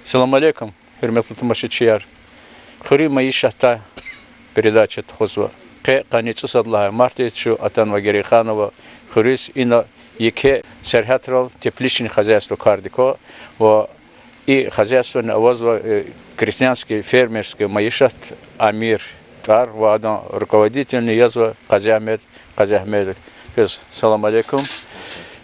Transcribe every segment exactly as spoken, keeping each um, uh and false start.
Салам алейкум, гьуьрметлу тамашачияр. Хуьруьн майишатдай передача тухузва. Къе къанни цӀусад лагьай мартдиз чун атанва Герейханово хуьруьз, ина еке сергьятрал тепличный хозяйство кардик ква ва и хозяйствони авазва крестьянский, фермерский майишат, амир тӀвар ва адан руководительни язва Къазиагьмед Къазиагьмедов. Квез салам алейкум.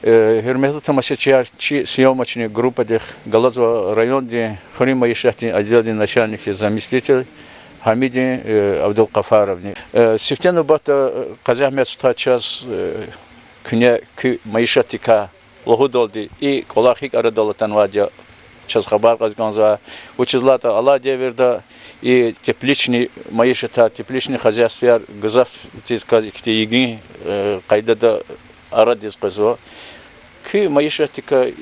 Гьуьрметлу тамашачияр, чи съёмочный группадихъ галазва райондин хуьруьн майишатдин отделдин начальникдин заместитель Гьамидин Абдулгъафаровни. Сифте нубатда, Къазиагьмед стха, чаз куьне куь майишатдикай лугьудалди, и кӀвалах гьикӀ арадал атанвайди я, чаз хабар кьаз кӀанзава. Вучиз лагьайтӀа алай девирда и тепличный майишатар, тепличный хозяйствояр гзаф тиз кваз ихьтин йигин къайдада арадиз къвезва. Куь майишатдикай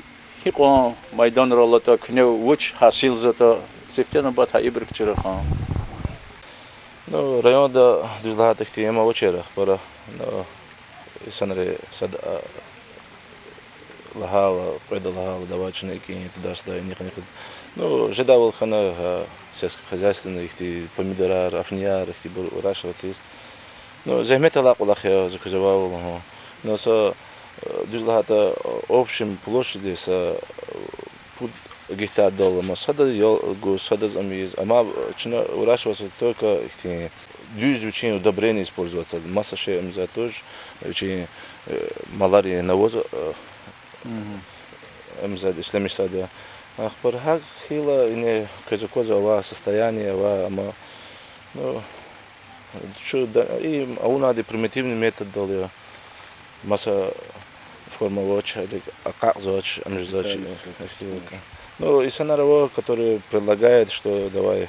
гьикьван майданрал алатӀа, куьне вуч гьасилзаватӀа, сифте нубатда гьа ибурукай чира хьана. Ну, районда, дуьз лагьайтӀа, ихьтин ам авачир ахпа, ну, инсанри сад лагьайла, кьведа лагьайла, давай чна икӀ туда-сюда, инихъ-инихъ. Ну, жедайвал хьана, сельскохозяйственный ихьтин помидорар, афнияр, ихьтинбур уращивать ийиз. Ну, зегьмет алай кӀвалах я, за квез вавай лугьун. Ну, са, дуьз лагьайтӀа, общей площадь са пуд гектардал ама, садаз ял гуз, садаз ам ийиз. Амма чна уращивать ийиз только ихьтин дуьз вичин удобрение использовать ийиз. Маса шей ам ийиз туш, вичин маларин навоз ам ийиз ишлемишзавайди я. Ахпа гьакӀ хьайила, ина квез аквазва авай состояние, авай ама, ну, чу да-, и авунвайди примитивный методдал я. Маса форма авач, гьелелиг акьахзавач, ам жезвач. Ну, инсанар ава, которые предлагают, что давай,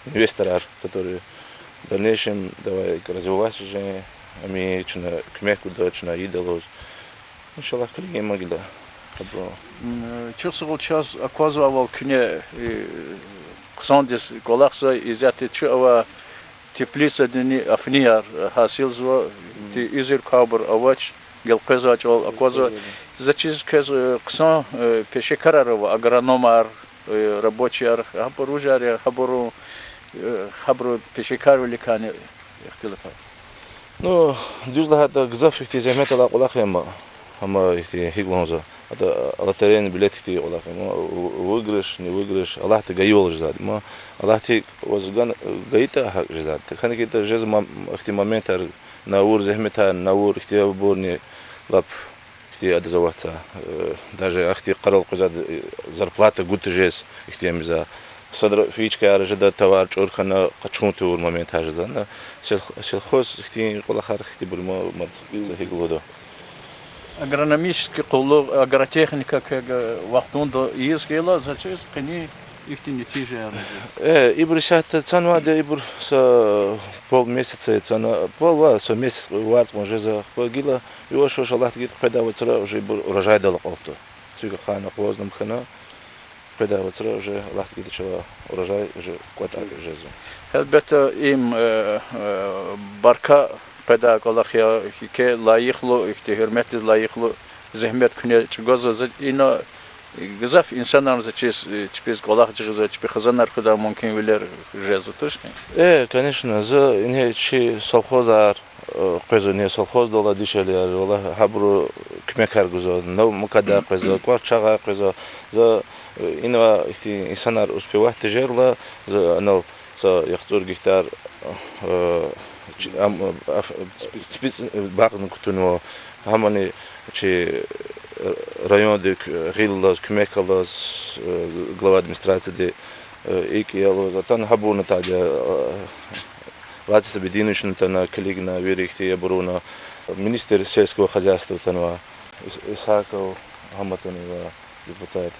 инвесторар, которые в дальнейшем давай развивать жен, ам чна куьмек гуда, чна ийида лугьуз. Иншаллагь, килигин ма гила. Абу. Чухсагъул, чаз аквазвайвал, куьне хъсандиз кӀвалахзавай исятда чу авай теплицадини афнияр гьасилзава, ти изир квайбур авач, гелкъвезвай чӀал аквазва. За чиз квез, хъсан пешекарар ава, агрономар, рабочияр, гьабур вужар я, гьабуру, гьабуру пешекарвиликайни ихтилат ава. Ну, дуьз лагьайтӀа, гзаф ихьтин зегьмет алай кӀвалах я ма, амма ихьтин гьикӀ лугьузва, ада лотерейный билет ихьтин кӀвалах я ма, выигрыш, не выигрыш, Аллагьди гайивал жезвайди ма, Аллагьди ваз гана гайитӀа, гьакӀ жезвайди. ХьанкӀ ятӀа жезва ма ихьтин моментар, на авур зегьметар, на авур ихьтинбурни лап ихьтин адаз аватзава, даже ахьтин йикъарал къвезвайди, зарплата гуз жез ихьтин ам ийизва. Садра фейчкаяр жеда, товар чӀур хьана, къачун тавур моментар жезва. На сельх-, сельхоз ихьтин кӀвалахар ихьтинбур ма, мад гьикӀ лугьуда. Агрономический къуллугъ, агротехника квевай вахтунда ийиз хьайила, за чиз къени ихьтин нетижаяр. Э, ибур исятда цанвайди я, ибур са полмесяца цана, пол ва са месяц варз кьван жезва, ахпа гила яваш-яваш Аллагьди гайитӀа къведай вацра уже ибур урожайдал акьалтда. Цуьк ахъайна акъвазнам хьана, къведай вацра уже Аллагьди гайитӀа чавай урожай уже кӀватӀ жезва. Гьелбетда, им барка къведай кӀвалах я, еке лайихлу, ихьтин гьуьрметдиз лайихлу зегьмет куьне чӀугвазва. За ина гзаф инсанар, за чиз, чпиз кӀвалах жагъизва, чпи хизанар хуьдай мумкинвилер жезва тушни? Э, конечно, за ингье чи совхозар къвезва, ингье совхоздал алай дишегьлияр, валлагь, гьабуру куьмекар гузва, нав макадай къвезва, кӀвач чагъай къвезва. За инавай ихьтин инсанар успевать тежерла, за анал са яхцӀур гектар ципицӀ багъни кутунва, гьамани чи райондик гъил алаз, куьмек алаз, глава администрацияди икӀ я лугьуз, атана гьабурни атайди я, Владислав Бединовични атана, килигна, вири ихьтин абуруна, министр сельского хозяйства атанва, Ис-, Исаков, гьам атанва, депутат.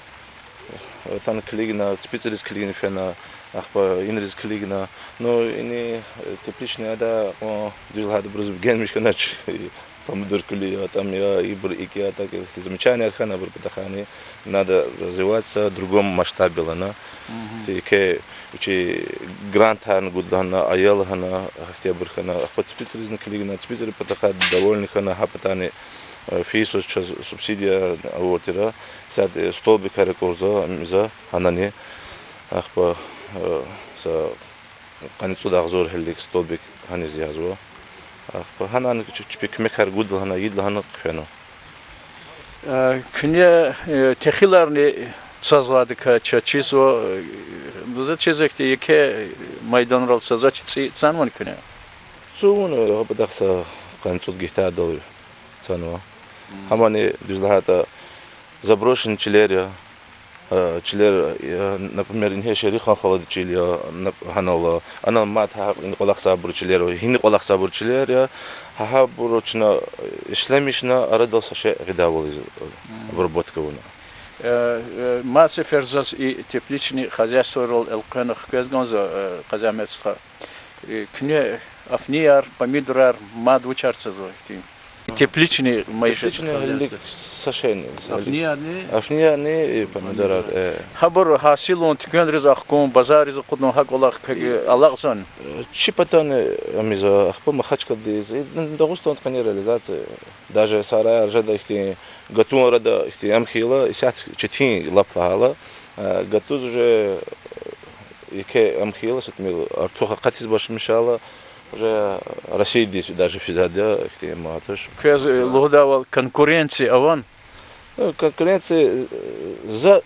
Атана килигна, ципицӀриз килигна фена, ахпа иниз килигна. Ну, ини тепличный ада, дуьз лагьайтӀа, абуруз генмиш хьанач. Помидор куьлуь я, там я, ибур икӀ я, так, ихьтин замечанияр хьана абурун патахъайни, надо развиваться в другом масштабе лагьана. Ихьтин еке вичи грантарни гуда лагьана, ая лагьана, ихьтин абур хьана, ахпа ципицӀризни килигна, ципицӀрин патахъай довольный хьана, гьа патани Э, фейи йисуз чаз субсидия авур тир, сад, э, столбикар акӀурзава, м, за, гьанани. Ахпа, э, са къанни цӀуд агъзур гьелелиг столбик гьаниз язва. Ахпа гьанани чи-, чпи куьмекар гудалди гьана, ийидалди гьана хъфена. Э, куьне, э, техиларни цазвайдакай чаз чизва, э, лугьуз чизвай хьтин, еке майданрал цазвач, цӀи цанвани куьне? Цун, э, гьабадахъ са къанни цӀуд гектардал цанва. Гьамани, дуьз лагьайтӀа, заброшенный чилер я. Э, чилер, э, например, ингье Шериханхалад чил я, нап-, гьанал, анал мад гьа, и кӀвалахзавайбур чилер, гьини кӀвалахзавайбур чилер я, гьа, гьабур чна ишлемишна, арадал са шей гъидайвал ийиз, обработка авуна. Э, э, мад сеферда заз и тепличный хозяйствойрал элкъвена хквез кӀанзава, э, Къазиагьмед стха. Э, куьне афнияр, помидорар, мад вучар цазва хьтин? Тепличный майишат. Тепличный гьелелиг са шейни, са гьелелиг. Афниярни? Афниярни, э, помидорар, э. Гьабур гьасилун, туьквенриз ахкун, базарриз акъудун, гьа кӀвалах квевай алакьзавани? Э, чи патани, э, ам ийизва, ахпа Махачкъаладиз, э, Дагъустанда къенин реализация, даже сараяр жеда ихьтин, гатун арада ихьтин ам хьайила, исятда четин лап лагьайла, э, гатуз уже, э, еке ам хьайила, са тӀимил артух акъатиз башламишайла, уже Россиядиз даже физвайди я ихьтин ам туш. Квез, э, лугьудайвал, конкуренция авани? Э, конкуренция, э, за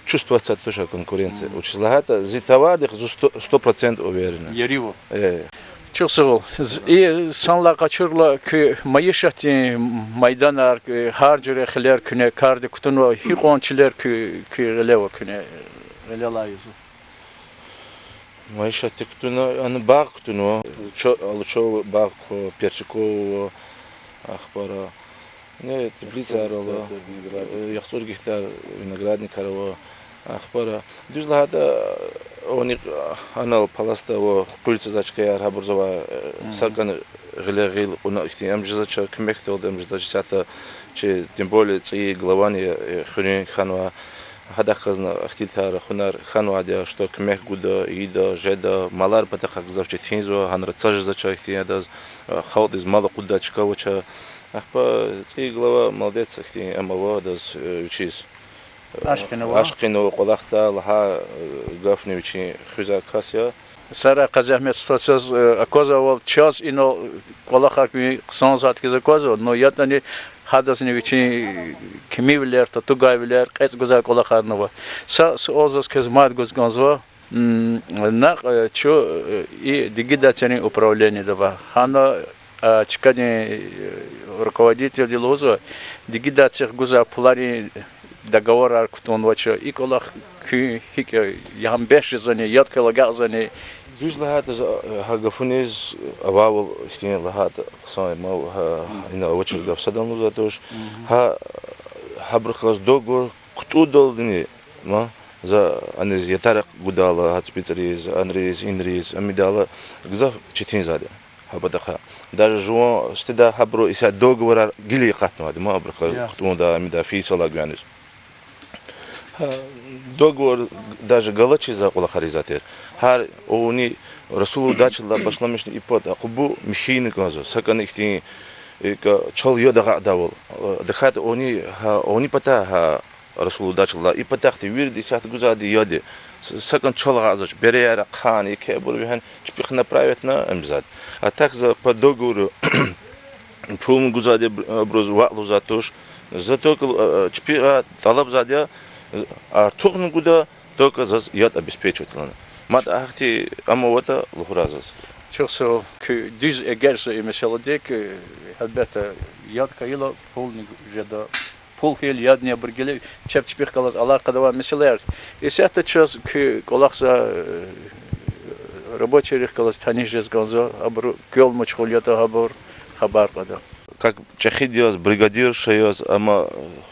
чувствоваться туш а конкуренция. Вучиз лагьайтӀа зи товардихъ зун сто, сто процентов уверенный. Ярив. Э. Чухсагъул. З-, и санлай къачурла куь майишатдин майданар, э, гьар жуьре хилер куьне кардик кутунва, гьикьван чилер куь, куь гъилева, куьне гъилелай ийизва? Майишатдик кутуна, ана багъ кутунва, чо-, алучо багъ ква, персиковый ва, ахпа, не, теплицаяр ала, э, яхцӀур гектар виноградникар ава, ахпа. Дуьз лагьайтӀа, они, анал паласта ва къуьл цазвай чкаяр, гьабур завай, э, сакӀани гъиле гъил кьуна ихьтин ам жезвач, куьмекдалди ам жезвач, исятда чи, тем более, цӀийи главани, э, хуьруьн хьанва. Гьадахъ галазни ихтилатар, хуьнар хьанвайди я, что куьмек гуда, ийида, жеда, малар патахъай гзаф четинзава, гьанра цаз жезвач ихьтин адаз, э, халкьдиз мал акъуддай чка авач. Ахпа цӀийи глава молодец, ихьтин ам ава адаз, э, вичиз. Ашкъинава. Ашкъинава кӀвалахда, лагьай, э, гафни вичин хуьзвай кас я. Сара Къазиагьмед стха, заз, э, аквазвайвал, чаз инал кӀвалахар куьн хъсанзавайди хьиз аквазва, но ятӀани гьадазни вичин кимивилер, татугайвилер, кьецӀ гузвай кӀвалахарни ава. Са суал заз квез мад гуз кӀанзава. М, накь, э, чун, э, и дигидацийрин управлениеда ава. Гьана, э, чкадин, э, руководительди лугьузва, дигидацихъ гузвай пуларин договорар кутунвач. И кӀвалах куьн гьикӀ я, гьам бес жезвани, яд хьайила агакьзавани? Дуьз лагьайтӀа, за, э, гьа гафуниз, э, авайвал ихьтин лагьайтӀа хъсан я, ма, гьа, ина авачир гаф садан лугьузвайди туш. Гьа, гьабурухъ галаз договор кутӀудалдини, ма, за аниз ятар гудайла, гьа ципицӀриз, анриз, инриз, ам ийидайла, гзаф четинзавайди я гьа патахъай. Даже жуван сифтедай гьабуру исятда договорар гила акъатнавайди, ма, абурухъ галаз кутӀундай, ам ийидай, фейи йисалай гуьгъуьниз. Гьа, договор даже галачиз за кӀвалахар ийизвай тир. Гьар авуни расулудачилай башламишна и пата къубу михьина кӀанзава. СакӀани ихьтин, э, чал яд агакьдайвал. Э, тахьайтӀа авуни, гьа, авуни патай, гьа, расулудачилай и патахъди вирида исятда гузвайди яд я. С-, сакӀани чал агакьзавач, береяр ахъайна, екебур вегьена, чпихъ направитьна, ам ийизвайди. А так за по договору пулни гузвайди я, абуруз ваъ лугьузвайди туш. За только, э, чпивай тӀалабзавайди я, артухни гуда, только заз яд обеспечивать лагьана. Мад ахьтин ам аватӀа, лугьурай заз. Чухсагъул, куьн дуьз эгечӀзава и месэладик, гьелбетда, яд хьайила пулни жеда. Пул хьайила ядни, абур гила чеб чпихъ галаз алакъада авай месэлаяр. Исятда чаз куь кӀвалахзавай, э, рабочийрихъ галаз таниш жез кӀанзава, абуру квел машгъул ятӀа, гьабур хабар кьада. Как чӀехиди яз, бригадирша яз, амма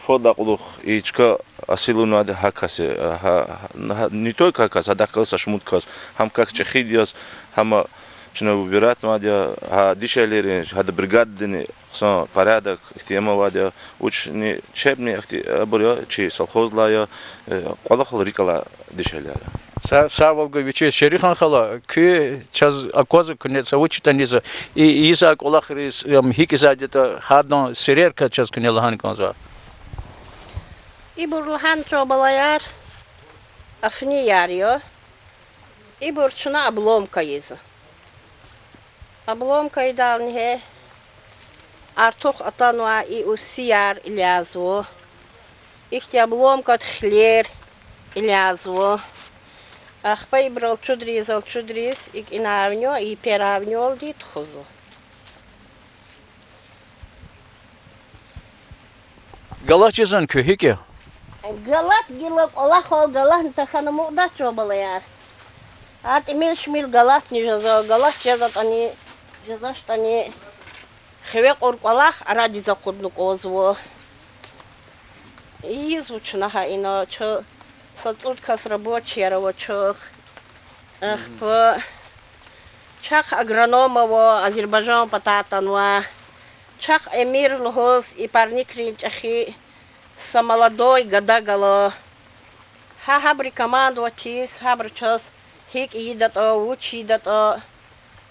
фадлай кьулухъ и чка асилунвайди гьа кас я, гьа, гьа, не только гьа кас, гьадахъ галаз са шумуд кас, гьам как чӀехиди яз, гьам чна выбиратьнавайди я, гьа дишегьлийрин, гьада бригададини хъсан порядок ихьтин ам авайди я, вучни чебни ахьтин абур я, чи совхоздилай я, э, кӀвалахал рикӀ алай дишегьлияр я. Са-, сагъвал гуй вичиз, Шерифан хала, куьн чаз аквазва куьне са вуч ятӀани ийиз, и, ийизвай кӀвалахриз, ам, гьикӀ ийизвайди ятӀа, гьадан сирерикай чаз куьне лагьана кӀанзава. Ибур лагьана чӀавуз, балаяр, афнияр я. Ибур чна обломка ийизва. Обломка ийидални гьа артух атанвай и усияр илязва. Ихьтин обломкади хилер илязва. Ахпа ибурал чудриз, ал чудриз, икӀ ина авни, и пер авнилди тухузва. Галат жезвани куьн, гьикӀ я? Галат гила кӀвалахал, галатни тахьана мукьдач чӀавуз, балаяр. А тӀимил-шимил галатни жезва, галат жезватӀани, жезвачтӀани, хиве кьур кӀвалах арадиз акъудна кӀанзава. Ийизва чна гьа ина, чаз са цӀуд кас рабочияр ава чаз. Ахпа чахъ агроном ава, Азербайжан патай атанвай. Чахъ Эмир лугьуз и парникрин чӀехи са молодой гада гала. Гьа гьабуру командовать ийиз, гьабуру чаз гьикӀ ийидатӀа, вуч ийидатӀа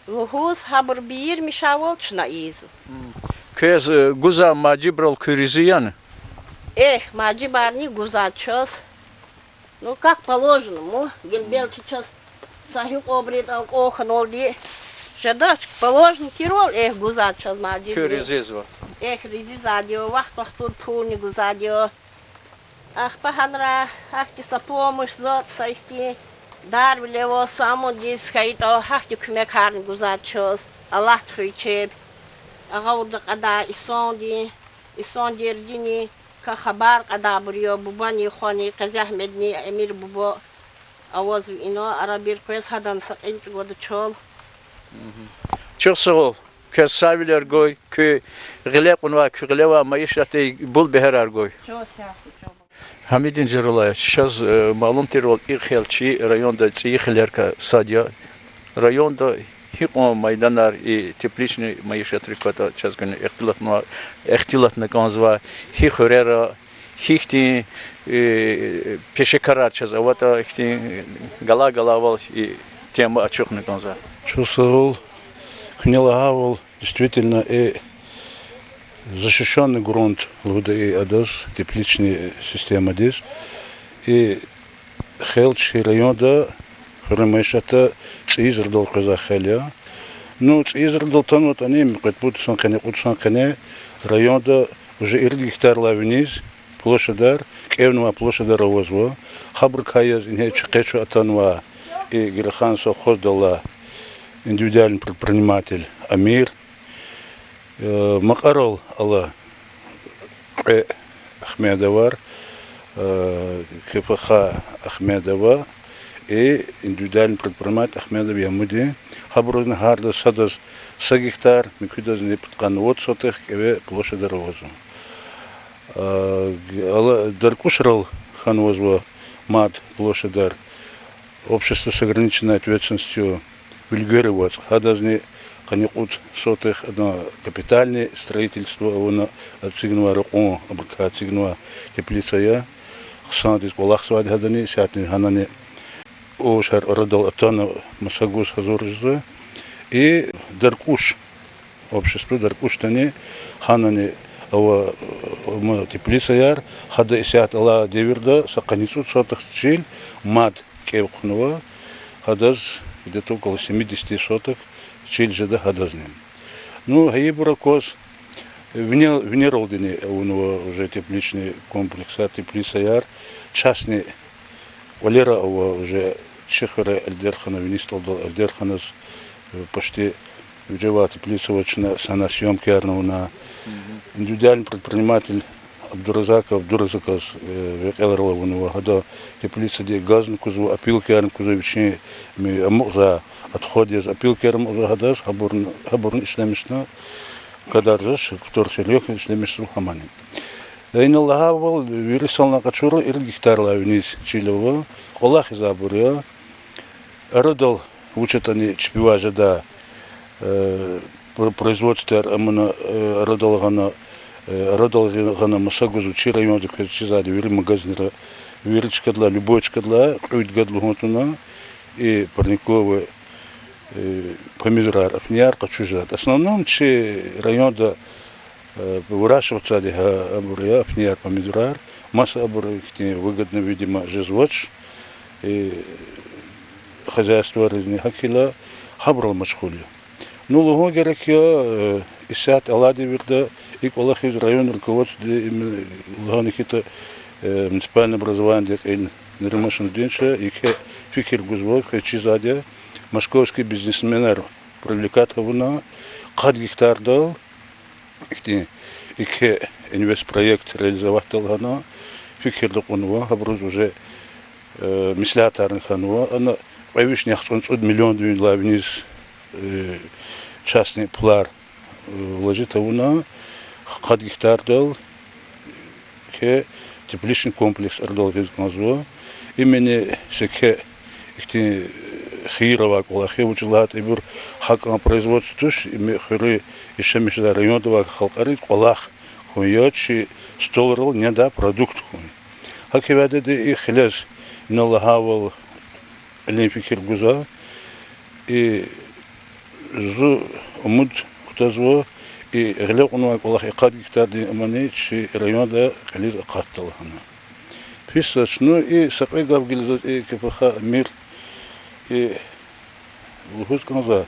лугьуз, гьабур бийир мишавал чна ийизва. Квез, э, гузвай мажибрал куьн рази яни? Эхь, мажибарни гузвай чаз. Ну, как положено, му, гила белки чаз са гьикьванбуру тӀал кӀан хьаналди жедач, положено тирвал, эхь, гузвай чаз мажибни. Куьн разизва? Эхь, разизвайди я, вахт-вахтунда пулни гузвайди я. Ахпа гьанра гьахьтин са помощь затӀ, са ихьтин дарвиле ва са амундиз хьайитӀа, гьахьтин куьмекарни гузвай чаз, Аллагьди хуьй чеб. Агъавурда кьадай инсанди, инсандердини, ка хабар кьадайбур я, бубани, хвани, Къазиагьмедни, Эмир буба авазва ина, арабир къвез гьадан са кьин чӀугвада чал. Чухсагъул, квез сагъвилер гуй, куь гъиле кьунвай, куь гъиле авай майишатдин бул бегьерар гуй. Гьамидин Жиралаевич, чаз, э, малум тирвал, и хелчи районда цӀийи хилерикай сад я. Районда гьикьван майданар и тепличный майишатрик кватӀа чаз куьне ихтилатна, ихтилатна кӀанзава, гьи хуьрера, гьихьтин, э, пешекарар чаз аватӀа, ихьтин галай-галайвал и тема ачухна кӀанзава. Чухсагъул, куьне лагьайвал, действительно, и защищённый грунт лугьуда и адаз, тепличный системадиз. И хелчи районда хуьруьн майишатда цӀийи йизрадал къвезвай хел я. Ну, цӀийи йизрадал атанватӀани, муькъуьд-пуд йисан къене, кьуд йисан къене районда уже ирид гектардилай виниз площадьар, кӀевнавай площадьар авазва. Гьабурукай яз ингье чи къе-чун атанвай и Герехан совхоздал алай индивидуальный предприниматель Амир, э, Макьарал алай Кьве Ахмедовар, э, КФХ Ахмедова и индивидуальный предприниматель Ахмедов Ямудин, гьабурузни гьардаз садаз са гектар, муькуьдазни пудкъанни вад сотых кӀеве площадьар авазва. Э, ала Даркушрал хьанвазва мад площадьар, общество с ограниченной ответственностью Вилгвери вацӀ, гьадазни къанни кьуд сотых, адан капитальный строительство авуна, эцигнавай ракьун, абурукай эцигнавай теплица я. Хъсандиз кӀвалахзавайди гьадани, исятда гьанани авачир арадал атана маса гуз гьазур жезва. И Даркуш, общество Даркуштани гьанани ава, м, теплицаяр, гьада исятда алай девирда са къанни цӀуд сотых чил мад кӀев хъувунва, гьадаз где-то около семидесяти сотых чил жеда гьадазни. Ну, гьайибур акваз, вине-, винералдини авунва уже тепличный комплексар, теплицаяр, частный кӀвалера ава уже чи хуьре Эльдерхана, вини СтӀалдал Эльдерханаз, э, почти вижевай теплица ава чна, саносъёмкаярни авуна. Индивидуальный предприниматель Абдуразаков Абдуразаказ, э, векьерал авунва, гьада теплицадиз газни кузва, опилкаярни кузва, вичин, м, амукьзавай отход яз опилкаяр амукьзава гьадаз, гьабурни, гьабурни ишлемишна, гадарзавач, кутур серьёзно ишлемишзава гьамани. Ина лагьайвал, вири санлай къачурла ирид гектардилай виниз чил ава, кӀвалахзавайбур я. Арадал вуч ятӀани чпивай жедай, э, про-, производствояр амуна, э, арадал гъана, э, арадал гъи-, гъана маса гузва чи районда квез чизвайди вири магазинра, Вири чкадилай, любой чкадилай кьуьд гад лугьун тавуна, и парниковый, э, помидорар, апнияр къачуз жеда. В основном чи районда, э, выращиватьзавайди гьа абур я, апнияр, помидорар. Маса абур ихьтин выгодно, видимо, жезвач, э, хозяйстваризни, гьакӀ хьайила гьабурал машгъул я. Ну, лугьун герек я, э, исятда Алладин вирда и кӀвалахиз район руководстводи, им, лагьана хьайитӀа, э, муниципальное образованидин кьил Нариман Шамсудиновича еке фикир гузва, квез чизвайди я, московский бизнесменар привлекать авуна, къад гектардал ихьтин еке инвестпроект реализоватьда лагьана фикирда кьунва, гьабуруз уже, э, меслятарни хьанва. Ана кьве вишни яхцӀурни цӀуд миллиондилай виниз, э, частный пулар, э, вложить авуна, къад гектардал еке тепличный комплекс арадал гъиз кӀанзава. Имени секе ихьтин, э, хийир авай кӀвалах я, вучиз лагьайтӀа ибур гьакӀан производство туш, им хуьруьн яшамиш жедай районда авай халкьариз кӀвалах хьун я, чи столрал недай продукт хьун. ГьакӀ хьайила и хилез, инал лагьайвал, кьилин фикир гузва, и зун умуд кутазва, и гъиле кьунвай кӀвалах, и къад гектардин амани чи районда кьилиз акъатда лагьана. Пис сач, ну, и са кьве гаф гила заз и КФХ амир, и лугьуз кӀанзава.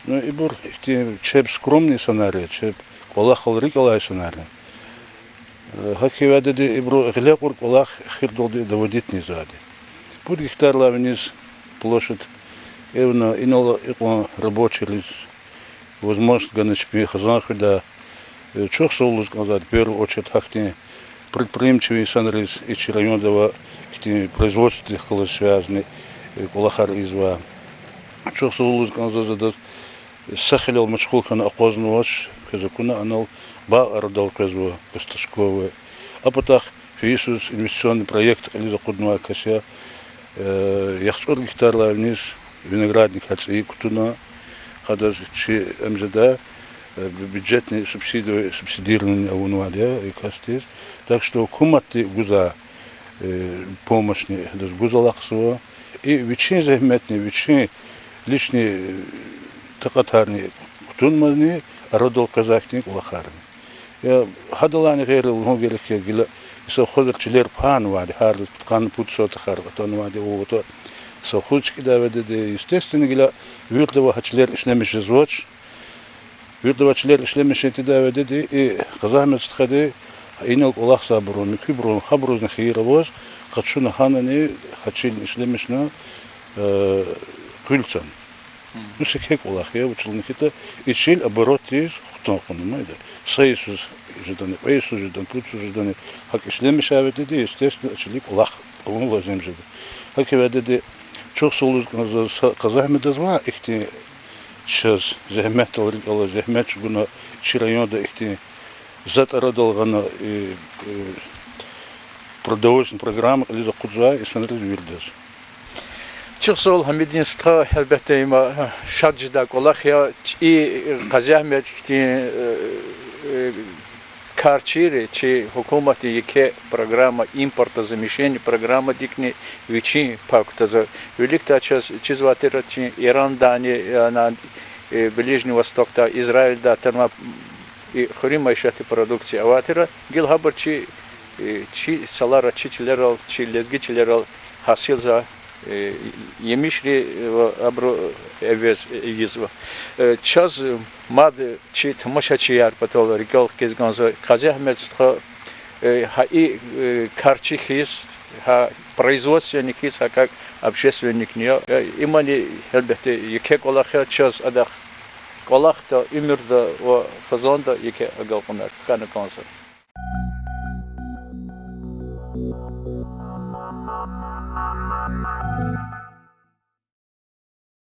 Ну, ибур ихьтин чеб скромный инсанар я, чеб кӀвалахал рикӀ алай инсанар я. Э, гьакӀ хьайила ибуру гъиле кьур кӀвалах эхирдалди доводитьни ийизвайди. Пуд гектардилай виниз площадь кӀевна, инал икьван рабочийриз возможность гана чпин Хизан хуьда. Э, чухсагъул лугьуз кӀанзава в первую очередь гьахьтин предприимчивый инсанриз, и чи районда авай ихьтин производстводихъ галаз связанный, э, кӀвалахар ийизвай. Чухсагъул лугьуз кӀанзава адаз, са хилел машгъул хьана акъвазнавач, квез акуна, анал багъ арадал къвезва, госточковый. А патахъ фейи йисуз инвестиционный проект кьилиз акъуднавай кас я, э, яхцӀур гектардилай виниз виноградникар цӀийи кутуна, гьадаз чи МЖД, э, бю-, бюджетный субсидия, субсидирование авунвайди я и касдиз. Так что гьукуматди гузвай, э, помощьни гьадаз гуз алахъзава. И вичин зегьметни, вичин личный, э, такьатарни кутунмазни арадал къвезвай хьтин кӀвалахарни. Я гьадалайни гъейри лугьун герек я, гила и совхозра чилер пайнавайди, гьардаз пудкъанни пуд сотыхар атанвайди, ва совхоз чкӀидайвал, естественно, гила виридавай гьа чилер ишлемиш жезвач. Виридавай чилер ишлемишин тийидайвал, и Къазахмет стхади, инал кӀвалахзавайбурун, муькуьбурун, гьабурузни хийир аваз, къачуна гьанани гьа чилин ишлемишна, э, къуьл цана. Ну, секе кӀвалах я, вучиз лагьайтӀа и чил оборотдиз хтун кьуна майда. Са йисуз жедани, кьве йисуз жедани, пуд йисуз жедани гьакӀ ишлемишайвал, естественно, а чилик кӀвалах авун лазим жеда. ГьакӀ хьайила, чухсагъул лугьуз кӀанзава са Къазахметдиз ва ихьтин чаз зегьметдал рикӀ алаз, зегьмет чӀугуна чи районда ихьтин затӀ арадал гъана, и, э, продовольственный программа кьилиз акъудзавай инсанриз виридаз. Чухсагъул, Гьамидин стха, гьелбетда, им шад жедай кӀвалах я, и Къазахмет хьтин, э, карчийри чи гьукуматдин еке программа, импортозамещение программадикни вичин пай кутазва. Виликдай чаз чизвай тир, чи Ирандани, ана, э, Ближний Востокда, Израильда атанвай и хуьруьн майишатдин продукция авай тир, гила гьабур чи, э, чи йисалара, чи чилерал, чи лезги чилерал гьасилзавай, э, емишри, э, абуру эвез ийизва. Э, чаз мад чи тамашачияр патал рикӀел хкиз кӀанзава, Къазахмет стха, э, гьа и, э, карчи хьиз, гьа производственник хьиз, гьакӀ общественникни я. Э, имани, гьелбетда, еке кӀвалах я, чаз адахъ кӀвалахда, уьмуьрда ва хизанда еке агалкьунар хьана кӀанзава.